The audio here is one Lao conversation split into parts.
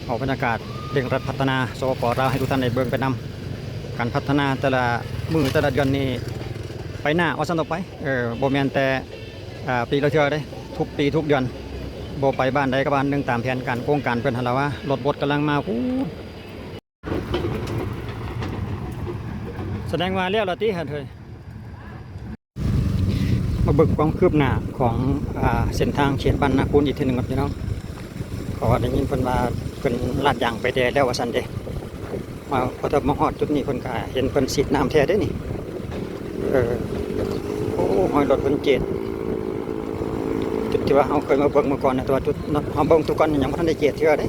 ເອົາບັນຍາກາດເລັ່ງລັດພັດທະນາ ສປປ ລາວ ໃຫ້ທຸກທ່ານໄດ້ເບິ່ງໄປນຳ. ການພັດທະນາແຕ່ລະມື້ແຕ່ລະເດືອນນີ້ໄປໜ້າວ່າຊັ້ນເຖາະໄປ. ເອີ ບໍ່ແມ່ນແຕ່ ອາ ປີລະເທື່ອເດ້ ທຸກປີທຸກເດືອນ ບໍ່ໄປບ້ານໃດກໍບ້ານໜຶ່ງຕາມແຜນການໂຄງການເພິ່ນຫັ້ນລະວ່າ. ລົດບົດກຳລັງມາພຸ້ນ. ສະແດງວ່າແລ້ວລະຕິຫັ້ນເຮີ້ຍ. ມາເບິ່ງຄວາມຄືບໜ້າຂອງ ອາ ເສັ້ນທາງເຂດບ້ານນາຄູນອີກເທື່ອໜຶ່ງກ່ອນພີ່ນ້ອງ. ເພາະວ່າໄດ້ຍິນເພິ່ນວ່າເພິ່ນລາດຢາງໄປແດ່ແລ້ວວ່າຊັ້ນເດ້. ມາ ພໍເຖິງມາຮອດຈຸດນີ້ເພິ່ນກະເຫັນເພິ່ນສີດນ້ຳແທ້ເດ້ນີ້. ເອີ ໂອ້ ຮອຍລົດເພິ່ນເຈດ ຈຸດທີ່ວ່າເຮົາເຄີຍມາເບິ່ງເມື່ອກ່ອນນະ ແຕ່ວ່າຈຸດເຮົາເບິ່ງແຕ່ກ່ອນນີ້ຍັງບໍ່ທັນໄດ້ເຈດເທື່ອເດ້.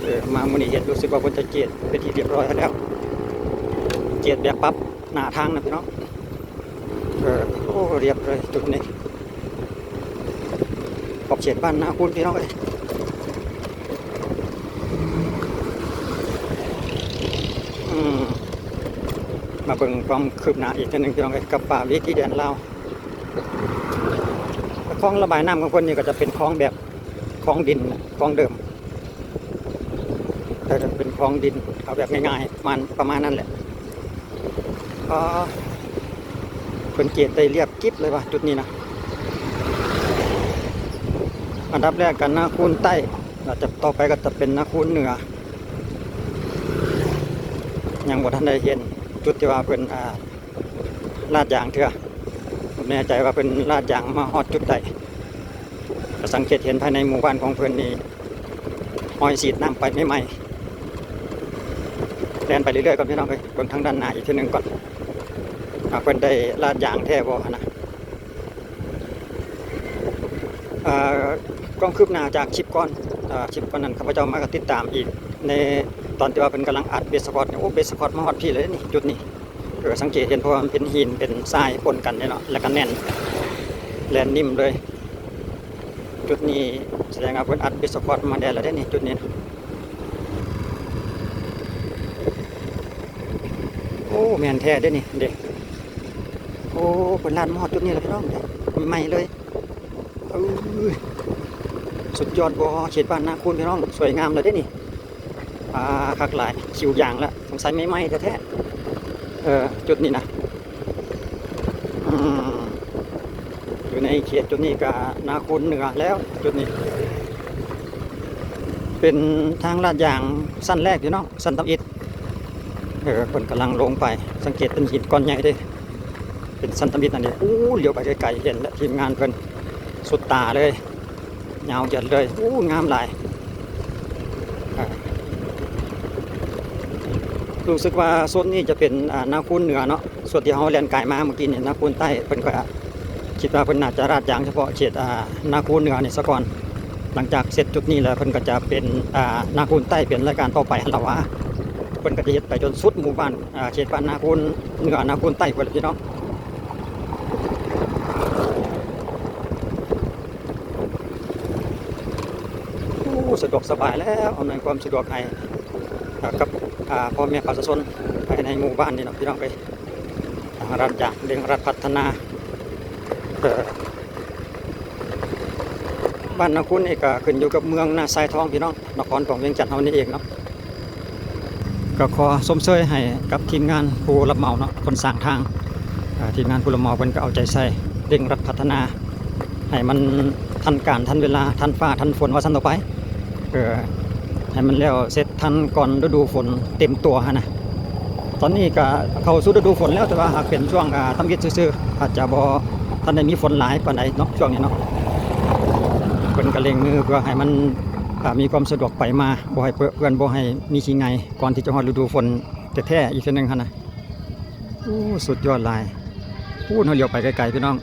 ເອີ ມາມື້ນີ້ເຫັນ ຮູ້ສຶກວ່າເພິ່ນຈະເຈດເປັນທີ່ຮຽບຮ້ອຍແລ້ວ ເຈດແບບປັບໜ້າທາງນະພີ່ນ້ອງ. ເອີ ໂອ້ ລຽບເລີຍຈຸດນີ້ ຂອບເຂດບ້ານນາຄູນພີ່ນ້ອງເອີຍ. ອືມ ມາເບິ່ງຄວາມຄືບໜ້າອີກເທື່ອໜຶ່ງພີ່ນ້ອງເອີຍ ກັບປ່າວິຖີແດນລາວ. ຄອງລະບາຍນ້ຳຂອງເພິ່ນນີ້ກໍຈະເປັນຄອງແບບ ຄອງດິນ ຄອງເດີມ ເອີ ເປັນຄອງດິນ ເອົາແບບງ່າຍໆ ປະມານ ປະມານນັ້ນແຫຼະ. ອໍ ເພິ່ນເຈດໄດ້ລຽບກິບເລີຍວ່າຈຸດນີ້ນະ. ອັນດັບແລກກໍນາຄູນໃຕ້ ແລ້ວຈະ ຕໍ່ໄປກໍຈະເປັນນາຄູນເໜືອ. ຍັງບໍ່ທັນໄດ້ເຫັນຈຸດທີ່ວ່າເພິ່ນ ອາ ລາດຢາງເທື່ອ ບໍ່ແນ່ໃຈວ່າເພິ່ນລາດຢາງມາຮອດຈຸດໃດ. ກໍສັງເກດເຫັນພາຍໃນໝູ່ບ້ານຂອງເພິ່ນນີ້ ຮອຍສີດນ້ຳໄປໃໝ່ໆ. ແລ່ນໄປເລື້ອຍໆກ່ອນພີ່ນ້ອງເອີຍ ເບິ່ງທາງດ້ານໜ້າອີກເທື່ອໜຶ່ງກ່ອນ ວ່າເພິ່ນໄດ້ລາດຢາງແທ້ບໍ່ຫັ້ນນະ. ເອີ ຄວາມຄືບໜ້າຈາກຄລິບກ່ອນ ເອີ ຄລິບກ່ອນນັ້ນ ຂ້າພະເຈົ້າມາກໍຕິດຕາມອີກ ໃນຕອນທີ່ວ່າເພິ່ນກຳລັງອັດເບສສະຄອດ. ໂອ້ ເບສສະຄອດມາຮອດພີ້ເລີຍນີ້ ຈຸດນີ້. ເອີ ສັງເກດເຫັນ ເພາະວ່າມັນເປັນຫີນເປັນຊາຍປົນກັນເດ້ເນາະ ແລ້ວກໍແໜ້ນ ແລ່ນນິ້ມເລີຍ. ຈຸດນີ້ສະແດງວ່າເພິ່ນອັດເບສສະຄອດມາແດ່ແລ້ວເດ້ນີ້ ຈຸດນີ້ນະ. ໂອ້ ແມ່ນແທ້ເດ້ນີ້ເດ້. ໂອ້ ເພິ່ນລາດມາຮອດຈຸດນີ້ແລ້ວພີ່ນ້ອງ ໃໝ່ເລີຍ. ເອີຍ ສຸດຍອດບໍ່ ເຂດບ້ານນາຄູນພີ່ນ້ອງ ສວຍງາມແລ້ວເດ້ນີ້. ອ່າ ຄັກຫຼາຍ ຄິວຢາງລະ ສົງໄສໃໝ່ໆແທ້ໆ ເອີ ຈຸດນີ້ນະ. ອືມ ຢູ່ໃນເຂດຈຸດນີ້ກະນາຄູນເໜືອແລ້ວ ຈຸດນີ້ເປັນທາງລາດຢາງຊັ້ນແລກຢູ່ເນາະ ຊັ້ນທຳອິດ. ເອີ ເພິ່ນກຳລັງລົງໄປ ສັງເກດເປັນຫີນກ້ອນໃຫຍ່ເດ້ ເປັນຊັ້ນທຳອິດອັນນີ້. ໂອ້ ຫຼຽວໄປໄກໆ ເຫັນແລ້ວ ທີມງານເພິ່ນ ສຸດຕາເລີຍ ຍາວເຫຍີດເລີຍ. ໂອ້ ງາມຫຼາຍ. ອ່າ ຮູ້ສຶກວ່າໂຊນນີ້ຈະເປັນ ອ່າ ນາຄູນເໜືອເນາະ ສ່ວນທີ່ເຮົາແລ່ນກາຍມາເມື່ອກີ້ນີ້ນາຄູນໃຕ້. ເພິ່ນກໍຄິດວ່າເພິ່ນໜ້າຈະລາດຢາງສະເພາະເຂດ ອ່າ ນາຄູນເໜືອນີ້ສາກ່ອນ. ຫຼັງຈາກເສັດຈຸດນີ້ແລ້ວ ເພິ່ນກໍຈະເປັນ ອ່າ ນາຄູນໃຕ້ເປັນລາຍການຕໍ່ໄປຫັ້ນລະວ່າ. ເພິ່ນກໍຈະເຮັດໄປຈົນສຸດໝູ່ບ້ານ ອ່າ ເຂດບ້ານນາຄູນເໜືອ ນາຄູນໃຕ້ພຸ້ນລະພີ່ນ້ອງ. ໂອ້ ສະດວກສະບາຍແລ້ວ ອຳນວຍຄວາມສະດວກໃຫ້ ອ່າ ກັບ ອ່າ ພໍ່ແມ່ປະຊາຊົນພາຍໃນໝູ່ບ້ານນີ້ເນາະ ພີ່ນ້ອງເອີຍ. ທາງລັດຢາງເລັ່ງລັດພັດທະນາ ເອີ ບ້ານນາຄູນນີ້ກໍຂຶ້ນຢູ່ກັບເມືອງນາຊາຍທອງ ພີ່ນ້ອງ ນະຄອນຫຼວງວຽງຈັນເຮົານີ້ເອງເນາະ. ກໍຂໍຊົມເຊີຍໃຫ້ກັບທີມງານຜູ້ຮັບເໝົາເນາະ ຄົນສ້າງທາງ ເອີ ທີມງານຜູ້ຮັບເໝົາເພິ່ນກໍເອົາໃຈໃສ່ເລັ່ງລັດພັດທະນາ ໃຫ້ມັນທັນການທັນເວລາ ທັນຟ້າທັນຝົນວ່າຊັ້ນຕໍ່ໄປ. ເອີ ໃຫ້ມັນແລ້ວເສັດທັນກ່ອນລະດູຝົນເຕັມຕົວຫັ້ນນະ. ຕອນນີ້ກະເຂົ້າສູ່ລະດູຝົນແລ້ວ ແຕ່ວ່າຫາກເປັນຊ່ວງ ອາ ທຳອິດຊື່ໆ ອາດຈະບໍ່ທັນໄດ້ມີຝົນຫຼາຍປານໃດເນາະ ຊ່ວງນີ້ເນາະ. ເພິ່ນກະເລັ່ງມືເພື່ອໃຫ້ມັນ ອາ ມີຄວາມສະດວກໄປມາ ບໍ່ໃຫ້ເປິເປື້ອນ ບໍ່ໃຫ້ມີຂີ້ໄຫງ່ ກ່ອນທີ່ຈະຮອດລະດູຝົນແທ້ໆ ອີກເທື່ອໜຶ່ງຫັ້ນນະ. ໂອ້ ສຸດຍອດຫຼາຍ. ພຸ້ນ ເຮົາຫຼຽວໄປໄກໆ ພີ່ນ້ອງ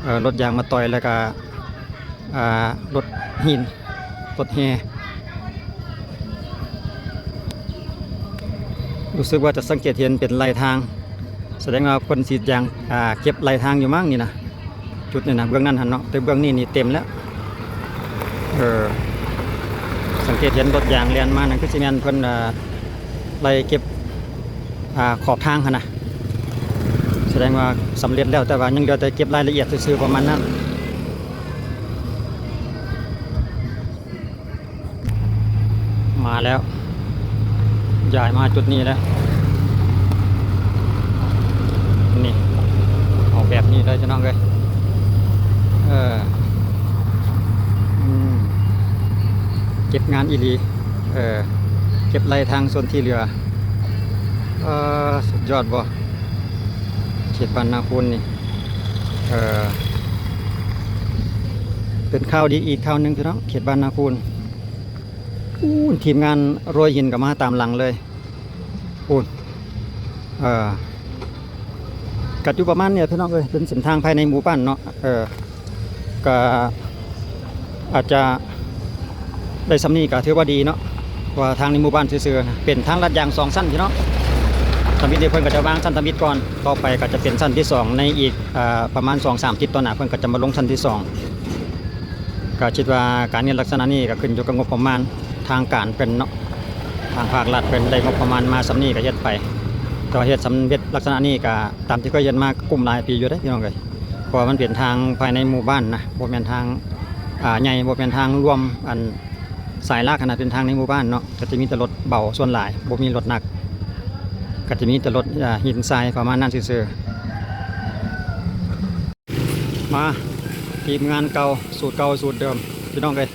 ເອີ ລົດຢາງມາຕ່ອຍ ແລ້ວກະ ອ່າ ລົດຫີນ ລົດແຮ່. ຮູ້ສຶກວ່າຈະສັງເກດເຫັນເປັນໄລ່ທາງ ສະແດງວ່າເພິ່ນສີດຢາງ ອ່າ ເກັບໄລ່ທາງຢູ່ມັ້ງນີ້ນະ. ຈຸດນີ້ນະ ເບື້ອງນັ້ນຫັ້ນເນາະ ແຕ່ເບື້ອງນີ້ນີ້ເຕັມແລ້ວ. ເອີ ສັງເກດເຫັນລົດຢາງແລ່ນມານັ້ນ ຄືຊິແມ່ນເພິ່ນ ອ່າ ໄລ່ເກັບ ອ່າ ຂອບທາງຫັ້ນນະ. ສະແດງວ່າສຳເລັດແລ້ວ ແຕ່ວ່າຍັງເຫຼືອແຕ່ເກັບລາຍລະອຽດຊື່ໆ ປະມານນັ້ນ. ອ ມາແລ້ວ ຍ້າຍມາຈຸດນີ້ແລ້ວ ນີ້ ເອົາແບບນີ້ເລີຍພີ່ນ້ອງເອີຍ ເອີ ອືມ ເກັບງານອີ່ຫຼີ ເອີ ເກັບໄລ່ທາງສ່ວນທີ່ເຫຼືອ ເອີ ສຸດຍອດບໍ່ ເຂດບ້ານນາຄູນນີ້ ເອີ ເປັນຂ່າວດີອີກຂ່າວໜຶ່ງພີ່ນ້ອງ ເຂດບ້ານນາຄູນ. ປູ້ນ ທີມງານໂຣຍຫີນກໍມາຕາມຫຼັງເລີຍ ປູ້ນ ເອີ ກໍຢູ່ປະມານນີ້ແຫຼະພີ່ນ້ອງເອີຍ ເປັນເສັ້ນທາງພາຍໃນໝູ່ບ້ານເນາະ ເອີ ກໍອາດຈະໄດ້ສ່ຳນີ້ກໍຖືວ່າດີເນາະ ເພາະວ່າທາງໃນໝູ່ບ້ານຊື່ໆ ເປັນທາງລາດຢາງສອງຊັ້ນພີ່ນ້ອງ ທຳອິດນີ້ເພິ່ນກໍຈະວາງຊັ້ນທຳອິດກ່ອນ ຕໍ່ໄປກໍຈະເປັນຊັ້ນທີສອງ ໃນອີກ ເອີ ປະມານສອງສາມທິດຕໍ່ໜ້າ ເພິ່ນກໍຈະມາລົງຊັ້ນທີສອງ. ກໍຄິດວ່າການເຮັດລັກສະນະນີ້ກໍຂຶ້ນຢູ່ກັບງົບປະມານທາງການເພິ່ນເນາະ ທາງພາກລັດເພິ່ນໄດ້ງົບປະມານມາສ່ຳນີ້ກໍເຮັດໄປ ແຕ່ວ່າເຮັດສຳເລັດລັກສະນະນີ້ກໍຕາມທີ່ເຄີຍເຮັດມາກໍກຸ້ມຫຼາຍປີຢູ່ເດ້ພີ່ນ້ອງເອີຍ ເພາະວ່າມັນເປັນທາງພາຍໃນໝູ່ບ້ານນະ ບໍ່ແມ່ນທາງ ອ່າ ໃຫຍ່ ບໍ່ແມ່ນທາງລວມ ອັນ ສາຍຫຼັກຫັ້ນນະ ເປັນທາງໃນໝູ່ບ້ານເນາະ ກໍຈະມີແຕ່ລົດເບົາສ່ວນຫຼາຍ ບໍ່ມີລົດໜັກ ກໍຈະມີແຕ່ລົດ ອ່າ ຫີນຊາຍປະມານນັ້ນຊື່ໆ. ມາ ທີມງານເກົ່າ ສູດເກົ່າສູດເດີມ ພີ່ນ້ອງເອີຍ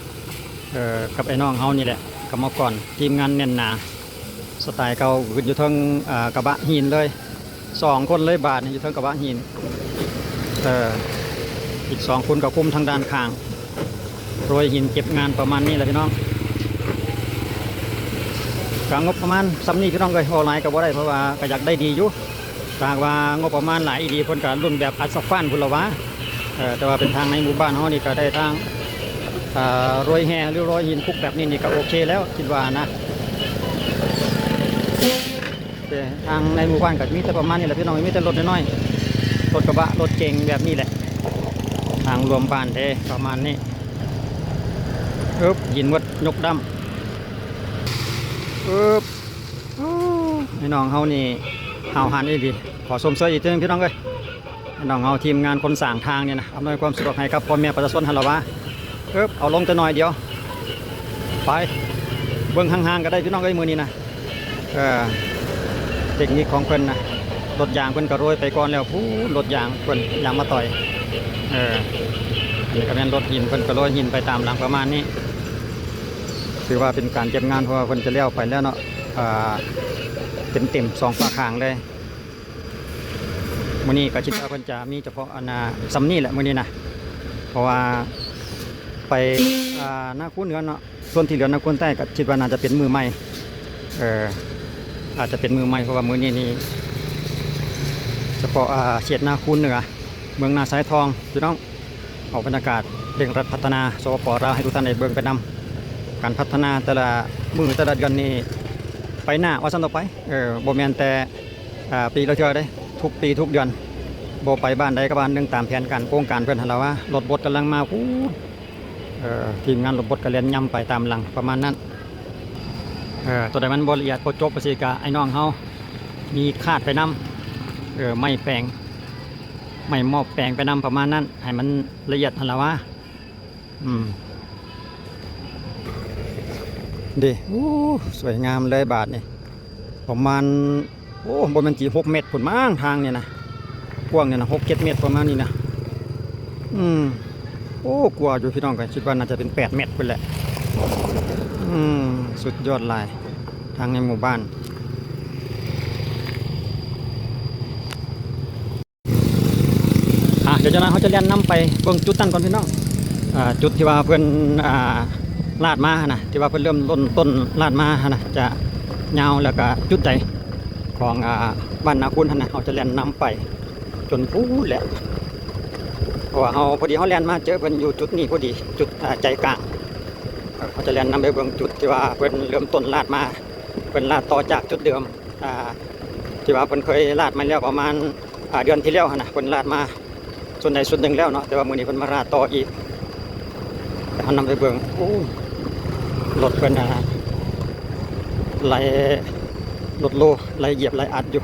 ເອີ ກັບໄອ້ນ້ອງເຮົານີ້ແຫຼະ ກຳມະກອນ ທີມງານແໜ້ນໜາ ສະໄຕເກົ່າ ຂຶ້ນຢູ່ເທິງ ອ່າ ກະບະຫີນເລີຍ ສອງຄົນເລີຍບາດນີ້ ຢູ່ເທິງກະບະຫີນ ເອີ ອີກສອງຄົນກໍຄຸມທາງດ້ານຂ້າງ ໂຣຍຫີນເກັບງານປະມານນີ້ແຫຼະພີ່ນ້ອງ ກະງົບປະມານສ່ຳນີ້ພີ່ນ້ອງເອີຍ ເວົ້າຫຼາຍກໍບໍ່ໄດ້ ເພາະວ່າກໍຢາກໄດ້ດີຢູ່ ຖ້າຫາກວ່າງົບປະມານຫຼາຍອີ່ຫຼີ ເພິ່ນກໍລຸ້ນແບບອັດສະຟານພຸ້ນລະຫວາ ເອີ ແຕ່ວ່າເປັນທາງໃນໝູ່ບ້ານເຮົານີ້ກໍໄດ້ທາງ ເອີ ໂຣຍແຮ່ ຫຼື ໂຣຍຫີນຄຸກແບບນີ້ນີ້ກໍໂອເຄແລ້ວ ຄິດວ່ານະ ແຕ່ທາງໃນໝູ່ບ້ານກໍມີແຕ່ປະມານນີ້ແຫຼະພີ່ນ້ອງ ມີແຕ່ລົດນ້ອຍໆ ລົດກະບະ ລົດເກັງແບບນີ້ແຫຼະ ທາງລວມບ້ານເດ້ປະມານນີ້ ອຶບ ຫີນໝົດ ຍົກດຳ ອຶບ ໂອ້ ພີ່ນ້ອງເຮົານີ້ຫ້າວຫັນອີ່ຫຼີ ຂໍຊົມເຊີຍອີກເທື່ອໜຶ່ງພີ່ນ້ອງເອີຍ ພີ່ນ້ອງເຮົາ ທີມງານຄົນສ້າງທາງນີ້ນະ ອຳນວຍຄວາມສະດວກໃຫ້ກັບພໍ່ແມ່ປະຊາຊົນຫັ້ນລະຫວາ ເອີບ ເອົາລົງແຕ່ໜ້ອຍດຽວ ໄປ ເບິ່ງຫ່າງໆກໍໄດ້ພີ່ນ້ອງເອີຍ ມື້ນີ້ນະ ເອີ ເຕັກນິກຂອງເພິ່ນນະ ລົດຢາງເພິ່ນກໍໂຣຍໄປກ່ອນແລ້ວ ພູ້ນ ລົດຢາງເພິ່ນ ຢາງມາຕ່ອຍ ເອີ ນີ້ກໍແມ່ນລົດຫີນ ເພິ່ນກໍໂຣຍຫີນໄປຕາມຫຼັງປະມານນີ້ ຖືວ່າເປັນການເກັບງານ ເພາະວ່າເພິ່ນຈະແລ້ວໄປແລ້ວເນາະ ອ່າ ເຕັມໆ ສອງຝາຂ້າງເລີຍ. ມື້ນີ້ກໍຄິດວ່າເພິ່ນຈະມີສະເພາະອັນນ່າສ່ຳນີ້ແຫຼະມື້ນີ້ນະ ເພາະວ່າໄປ ອ່າ ນາຄູນເໜືອເນາະ ສ່ວນທີ່ເຫຼືອນາຄູນໃຕ້ກໍຄິດວ່າໜ້າຈະເປັນມື້ໃໝ່ ເອີ ອາດຈະເປັນມື້ໃໝ່ ເພາະວ່າມື້ນີ້ນີ້ສະເພາະ ອ່າ ເຂດນາຄູນເໜືອ ເມືອງນາຊາຍທອງ ພີ່ນ້ອງ ເອົາບັນຍາກາດເລັ່ງລັດພັດທະນາ ສປປ ລາວ ໃຫ້ທຸກທ່ານໄດ້ເບິ່ງໄປນຳ ການພັດທະນາແຕ່ລະມື້ແຕ່ລະເດືອນນີ້ໄປໜ້າວ່າຊັ້ນເຖາະ ໄປ ເອີ ບໍ່ແມ່ນແຕ່ ອ່າ ປີລະເທື່ອເດ້ ທຸກປີທຸກເດືອນ ບໍ່ໄປບ້ານໃດກໍບ້ານໜຶ່ງ ຕາມແຜນການໂຄງການເພິ່ນຫັ້ນລະວ່າ ລົດບົດກຳລັງມາພຸ້ນ ເອີ ທີມງານລົດບົດກໍແລ່ນຍ່ຳໄປຕາມຫຼັງປະມານນັ້ນ ເອີ ໂຕໃດມັນບໍ່ລະອຽດບໍ່ຈົບຈັ່ງຊີ້ກະ ໄອ້ນ້ອງເຮົາມີຄາດໄປນຳ ເອີ ໄມ້ແປງ ໄມ້ມອບແປງໄປນຳປະມານນັ້ນ ໃຫ້ມັນລະອຽດຫັ້ນລະວ່າ. ອືມ ເດ້ ໂອ້ ສວຍງາມເລີຍບາດນີ້ ປະມານ ໂອ້ ບໍ່ແມ່ນຊິຫົກແມັດພຸ້ນມັ້ງ ທາງນີ້ນະ ກວ້າງນີ້ນະ ຫົກເຈັດແມັດປະມານນີ້ນະ ອືມ ໂອ້ ກວ່າຢູ່ພີ່ນ້ອງ ກໍຄິດວ່າໜ້າຈະເປັນແປດແມັດພຸ້ນແຫຼະ ອືມ ສຸດຍອດຫຼາຍ ທາງໃນໝູ່ບ້ານ. ອ່າ ດຽວຈັກໜ້ອຍເຮົາຈະແລ່ນນຳໄປເບິ່ງຈຸດນັ້ນກ່ອນພີ່ນ້ອງ ອ່າ ຈຸດທີ່ວ່າເພິ່ນ ອ່າ ລາດມາຫັ້ນນະ ທີ່ວ່າເພິ່ນເລີ່ມຕົ້ນ ຕົ້ນລາດມາຫັ້ນນະ ຈະຍາວ ແລ້ວກະຈຸດໃດຂອງ ອ່າ ບ້ານນາຄູນຫັ້ນນະ ເຮົາຈະແລ່ນນຳໄປຈົນພຸ້ນແຫຼະ ເພາະວ່າເຮົາ ພໍດີເຮົາແລ່ນມາເຈີເພິ່ນຢູ່ຈຸດນີ້ພໍດີ ຈຸດ ອ່າ ໃຈກາງ ເຮົາຈະແລ່ນນຳໄປເບິ່ງຈຸດທີ່ວ່າເພິ່ນເລີ່ມຕົ້ນລາດມາ ເພິ່ນລາດຕໍ່ຈາກຈຸດເດີມ ອ່າ ທີ່ວ່າເພິ່ນເຄີຍລາດມາແລ້ວປະມານ ອ່າ ເດືອນທີ່ແລ້ວຫັ້ນນະ ເພິ່ນລາດມາສ່ວນໃດສ່ວນໜຶ່ງແລ້ວເນາະ ແຕ່ວ່າມື້ນີ້ເພິ່ນມາລາດຕໍ່ອີກ ເຮົານຳໄປເບິ່ງ ໂອ້ ລົດເພິ່ນ ອ່າ ໄລ່ ລົດໂລ ໄລ່ຢຽບໄລ່ອັດຢູ່.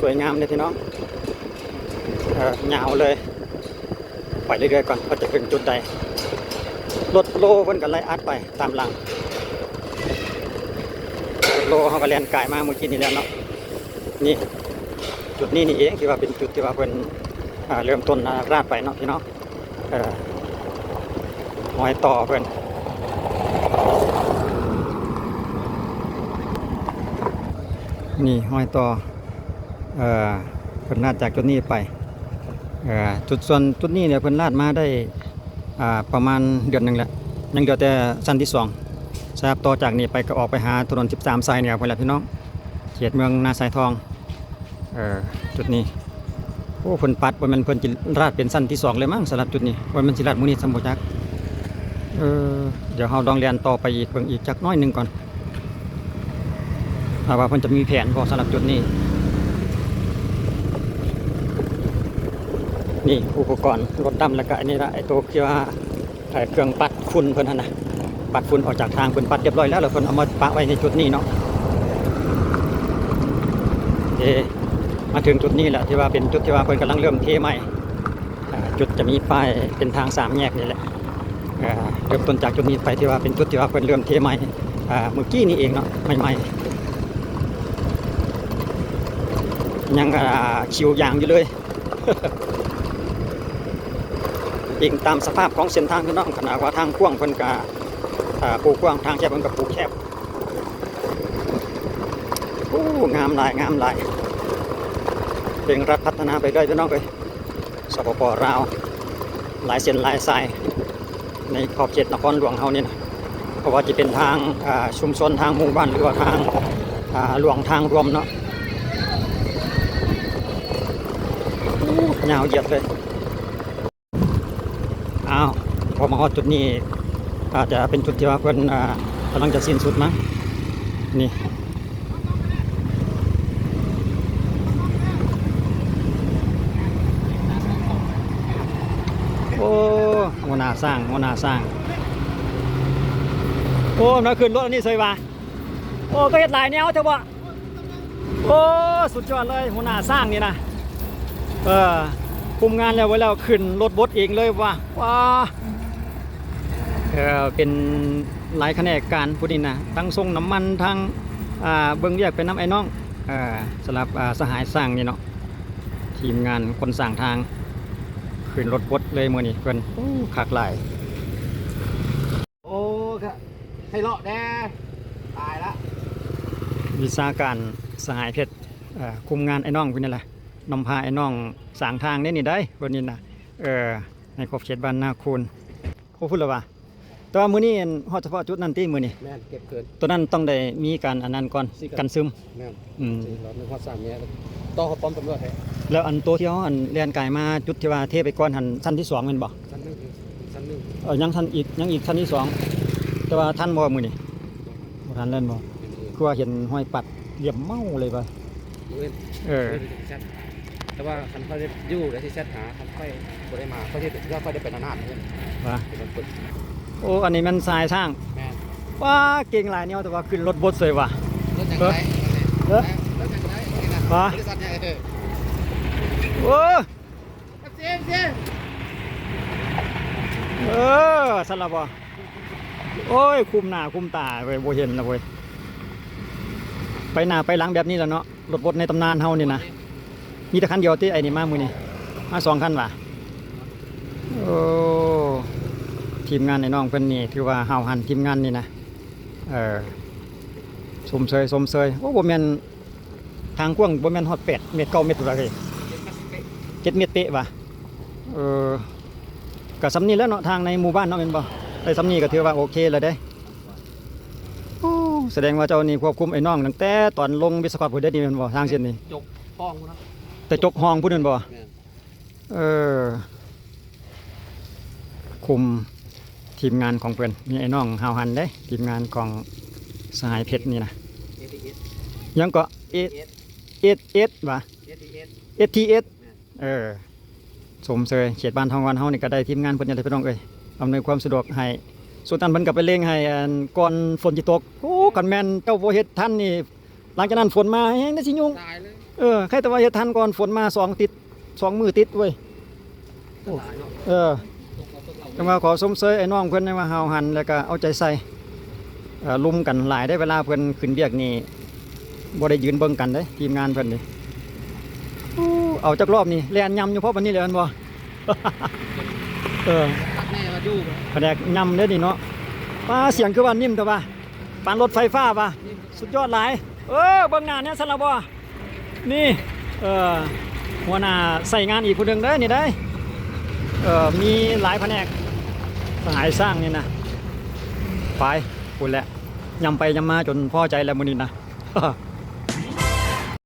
ສວຍງາມເດ້ພີ່ນ້ອງ ເອີ ຍາວເລີຍ ໄປເລື້ອຍໆກ່ອນວ່າຈະເຖິງຈຸດໃດ. ລົດໂລເພິ່ນກໍໄລ່ອັດໄປຕາມຫຼັງ ລົດໂລເຮົາກໍແລ່ນກາຍມາມື້ກີ້ນີ້ແລ້ວເນາະ. ນີ້ ຈຸດນີ້ນີ້ເອງທີ່ວ່າເປັນຈຸດທີ່ວ່າເພິ່ນ ອ່າ ເລີ່ມຕົ້ນລາດໄປເນາະພີ່ນ້ອງ. ເອີ ຮອຍຕໍ່ເພິ່ນ ນີ້ຮອຍຕໍ່ ເອີ ເພິ່ນລາດຈາກຈຸດນີ້ໄປ ເອີ ຈຸດ ສ່ວນຈຸດນີ້ເນຍ ເພິ່ນລາດມາໄດ້ ອ່າ ປະມານເດືອນໜຶ່ງແລ້ວ ຍັງເຫຼືອແຕ່ຊັ້ນທີສອງ. ສະລັບຕໍ່ຈາກນີ້ໄປກໍອອກໄປຫາຖະໜົນສິບສາມສາຍເໜືອພຸ້ນແຫຼະພີ່ນ້ອງ ເຂດເມືອງນາຊາຍທອງ. ເອີ ຈຸດນີ້ ໂອ້ ເພິ່ນປັດ ບໍ່ແມ່ນເພິ່ນຊິລາດເປັນຊັ້ນທີສອງເລີຍມັ້ງ ສຳລັບຈຸດນີ້ ບໍ່ແມ່ນຊິລາດມື້ນີ້ຊ້ຳບໍ່ຈັກ. ເອີ ດຽວເຮົາລອງແລ່ນຕໍ່ໄປອີກ ເບິ່ງອີກຈັກໜ້ອຍໜຶ່ງກ່ອນ ຖ້າວ່າເພິ່ນຈະມີແຜນບໍ່ສຳລັບຈຸດນີ້. ນີ້ອຸປະກອນລົດດຳ ແລ້ວກະອັນນີ້ລະ ໄອ້ໂຕທີ່ວ່າ ເອີ ເຄື່ອງປັດຝຸ່ນເພິ່ນຫັ້ນນະ ປັດຝຸ່ນອອກຈາກທາງ ເພິ່ນປັດຮຽບຮ້ອຍແລ້ວ ແລ້ວເພິ່ນເອົາມາປະໄວ້ໃນຈຸດນີ້ເນາະ. ເອີ ມາເຖິງຈຸດນີ້ແຫຼະ ທີ່ວ່າເປັນຈຸດທີ່ວ່າເພິ່ນກຳລັງເລີ່ມເທໃໝ່ ອ່າ ຈຸດຈະມີປ້າຍເປັນທາງສາມແຍກນີ້ແຫຼະ. ເອີ ເລີ່ມຕົ້ນຈາກຈຸດນີ້ໄປ ທີ່ວ່າເປັນຈຸດທີ່ວ່າເພິ່ນເລີ່ມເທໃໝ່ ອ່າ ມື້ກີ້ນີ້ເອງເນາະ ໃໝ່ໆ ຍັງ ອ່າ ຄິວຢາງຢູ່ເລີຍ. ອີງຕາມສະພາບຂອງເສັ້ນທາງພີ່ນ້ອງ ຂະໜາດວ່າທາງກວ້າງເພິ່ນກະ ອ່າ ປູກວ້າງ ທາງແຄບເພິ່ນກະປູແຄບ. ໂອ້ ງາມຫຼາຍ ງາມຫຼາຍ ເລັ່ງລັດພັດທະນາໄປເລື້ອຍພີ່ນ້ອງເອີຍ. ສປປ ລາວ ຫຼາຍເສັ້ນຫຼາຍສາຍ ໃນຂອບເຂດນະຄອນຫຼວງເຮົານີ້ນະ ບໍ່ວ່າຈະເປັນທາງ ອ່າ ຊຸມຊົນ ທາງໝູ່ບ້ານ ຫຼືວ່າທາງ ອ່າ ຫຼວງ ທາງລວມເນາະ. ໂອ້ ຍາວຢຽດເລີຍ. ອ້າວ ພໍມາຮອດຈຸດນີ້ ອາດຈະເປັນຈຸດທີ່ວ່າເພິ່ນ ອ່າ ກຳລັງຈະສິ້ນສຸດມັ້ງ ນີ້. ໂອ້ ຫົວໜ້າຊ່າງ ຫົວໜ້າຊ່າງ. ໂອ້ ມາຂຶ້ນລົດອັນນີ້ເສີຍວ່າ. ໂອ້ ກໍເຮັດຫຼາຍແນວແທ້ບໍ່? ໂອ້ ສຸດຍອດເລີຍ ຫົວໜ້າຊ່າງນີ້ນະ. ເອີ ຄຸມງານແລ້ວ ແລ້ວຂຶ້ນລົດບົດເອງເລີຍວ່າ. ວ້າ ເອີ ເປັນຫຼາຍຂະແໜກການຜູ້ນີ້ນະ ທັງສົ່ງນ້ຳມັນ ທັງ ອ່າ ເບິ່ງວຽກໄປນຳໄອ້ນ້ອງ. ເອີ ສຳລັບ ອ່າ ສະຫາຍຊ່າງນີ້ເນາະ ທີມງານຄົນສ້າງທາງ ຂຶ້ນລົດບົດເລີຍມື້ນີ້ເພິ່ນ. ໂອ້ ຄັກຫຼາຍ. ໂອ້ ກະໃຫ້ເລາະແດ່ ຕາຍລະ. ວິຊາການສະຫາຍເພັດ ເອີ ຄຸມງານໄອ້ນ້ອງຜູ້ນີ້ແຫຼະ ນຳພາໄອ້ນ້ອງສ້າງທາງເດ້ນີ້ໄດ໋ ເພິ່ນນີ້ນະ. ເອີ ໃນຂອບເຂດບ້ານນາຄູນ. ໂອ້ ພຸ້ນລະວ່າ ແຕ່ວ່າມື້ນີ້ຮອດສະເພາະຈຸດນັ້ນຕິມື້ນີ້? ແມ່ນ ເກັບຄືນ. ໂຕນັ້ນຕ້ອງໄດ້ມີການອັນນັ້ນກ່ອນ ກັນຊຶມ. ແມ່ນ ອືມ ຮອດສາມແຍກ ຕໍ່ເຂົ້າປ້ອມຕຳຫຼວດ. ແລ້ວອັນໂຕທີ່ເຮົາອັນແລ່ນກາຍມາຈຸດທີ່ວ່າເທໄປກ່ອນຫັ້ນ ຊັ້ນທີສອງແມ່ນບໍ່? ຊັ້ນໜຶ່ງ ຊັ້ນໜຶ່ງ. ເອີ ຍັງຊັ້ນອີກ ຍັງອີກຊັ້ນທີສອງ. ແຕ່ວ່າທັນບໍ່ມື້ນີ້? ບໍ່ທັນແລ້ວບໍ່? ຄືວ່າເຫັນຮອຍປັດຫຼຽມເມົາເລີຍວ່າ. ມື້ອື່ນ ເອີ ມື້ອື່ນຊິແຊັດຫາ ແຕ່ວ່າຄັນຂ້ອຍຢູ່ແລ້ວຊິແຊັດຫາ ຄັນຂ້ອຍບໍ່ໄດ້ມາ ຂ້ອຍຊິ ຂ້ອຍໄດ້ໄປນານໆເລີຍວ່າ. ໂອ້ ອັນນີ້ແມ່ນສະຫາຍຊ່າງ. ແມ່ນ. ວ້າ ເກັ່ງຫຼາຍແນວ ແຕ່ວ່າຂຶ້ນລົດບົດເສີຍວ່າ. ລົດຫຍັງໄດ້? ເອີ ລົດຫຍັງໄດ້? ວ່າ ບໍລິສັດໃຫຍ່. ເອີ ໂອ້ ເອີ ຊັ້ນລະບໍ່? ໂອ້ຍ ຄຸມໜ້າຄຸມຕາເວີຍ ບໍ່ເຫັນລະເວີຍ. ໄປໜ້າໄປຫຼັງແບບນີ້ລະເນາະ ລົດບົດໃນຕຳນານເຮົານີ້ນະ. ມີແຕ່ຄັນດຽວຕິ ໄອ້ນີ້ມາມື້ນີ້ ມາສອງຄັນຫວາ. ໂອ້ ທີມງານໄອ້ນ້ອງເພິ່ນນີ້ຖືວ່າຫ້າວຫັນ ທີມງານນີ້ນະ. ເອີ ຊົມເຊີຍ ຊົມເຊີຍ. ໂອ້ ບໍ່ແມ່ນ ທາງກວ້າງບໍ່ແມ່ນຮອດແປດເມັດ ເກົ້າເມັດພຸ້ນລະເອີຍ. ເຈັດເມັດເປະຫວາ. ເອີ ກະສ່ຳນີ້ແຫຼະເນາະ ທາງໃນໝູ່ບ້ານເນາະ ແມ່ນບໍ່? ໄດ້ສ່ຳນີ້ກະຖືວ່າໂອເຄແລ້ວເດ້. ໂອ້ ສະແດງວ່າເຈົ້ານີ້ຄວບຄຸມໄອ້ນ້ອງຕັ້ງແຕ່ຕອນລົງວິສະຄອບພຸ້ນເດ້ນີ້ແມ່ນບໍ່? ທາງເສັ້ນນີ້ ຈົກຫ້ອງພຸ້ນເນາະ ແຕ່ຈົກຫ້ອງພຸ້ນແມ່ນບໍ່? ແມ່ນ. ເອີ ຄຸມທີມງານຂອງເພິ່ນ ມີໄອ້ນ້ອງຫ້າວຫັນເດ້ ທີມງານຂອງສະຫາຍເພັດນີ້ນະ. ຫຍັງເກາະ? ເອສ ເອສ ເອສ ຫວາ? ເອສ ທີ ເອສ. ເອີ ຊົມເຊີຍ ເຂດບ້ານທອງວັນເຮົານີ້ກະໄດ້ທີມງານເພິ່ນນີ້ແຫຼະພີ່ນ້ອງເອີຍ ອຳນວຍຄວາມສະດວກໃຫ້. ຊຸດນັ້ນເພິ່ນກະໄປເລັ່ງໃຫ້ ອັນ ກ່ອນຝົນຊິຕົກ. ໂອ້ ຄັນແມ່ນເຈົ້າບໍ່ເຮັດທັນນີ້ ຫຼັງຈາກນັ້ນຝົນມາແຮງໄດ້ຊິຍຸງ ຕາຍເລີຍ ເອີ ໃຄແຕ່ວ່າເຮັດທັນກ່ອນ ຝົນມາສອງຕິດ ສອງມື້ຕິດເວີຍ ຕາຍເນາະ ເອີ ຈັ່ງວ່າຂໍຊົມເຊີຍໄອ້ນ້ອງເພິ່ນ ທີ່ວ່າຫ້າວຫັນ ແລ້ວກໍເອົາໃຈໃສ່ ເອີ ລຸມກັນຫຼາຍເດ້ ເວລາເພິ່ນຂຶ້ນວຽກນີ້ ບໍ່ໄດ້ຢືນເບິ່ງກັນເດ້ ທີມງານເພິ່ນນີ້ ໂອ້ ເອົາຈັກລອບນີ້ ແລ່ນຫຍ້ຳຢູ່ພໍປານນີ້ແຫຼະແມ່ນບໍ່? ເອີ ຄັກແນ່ວ່າຢູ່ ພະແນກຫຍ້ຳເດ້ນີ້ເນາະ ປາ ສຽງຄືວ່ານິ້ມແຕ່ວ່າ ປານລົດໄຟຟ້າວ່າ ສຸດຍອດຫຼາຍ ເອີ ເບິ່ງໜ້າແດ່ຊັ້ນລະບໍ່? ນີ້ ເອີ ຫົວໜ້າໃຊ້ງານອີກຜູ້ໜຶ່ງເດ້ນີ້ເດ້ ເອີ ມີຫຼາຍພະແນກ ສະຫາຍຊ້າງນີ້ນະ ໄປພຸ້ນແຫຼະ ຫຍ້ຳໄປຫຍ້ຳມາຈົນພໍໃຈແລ້ວມື້ນີ້ນະ.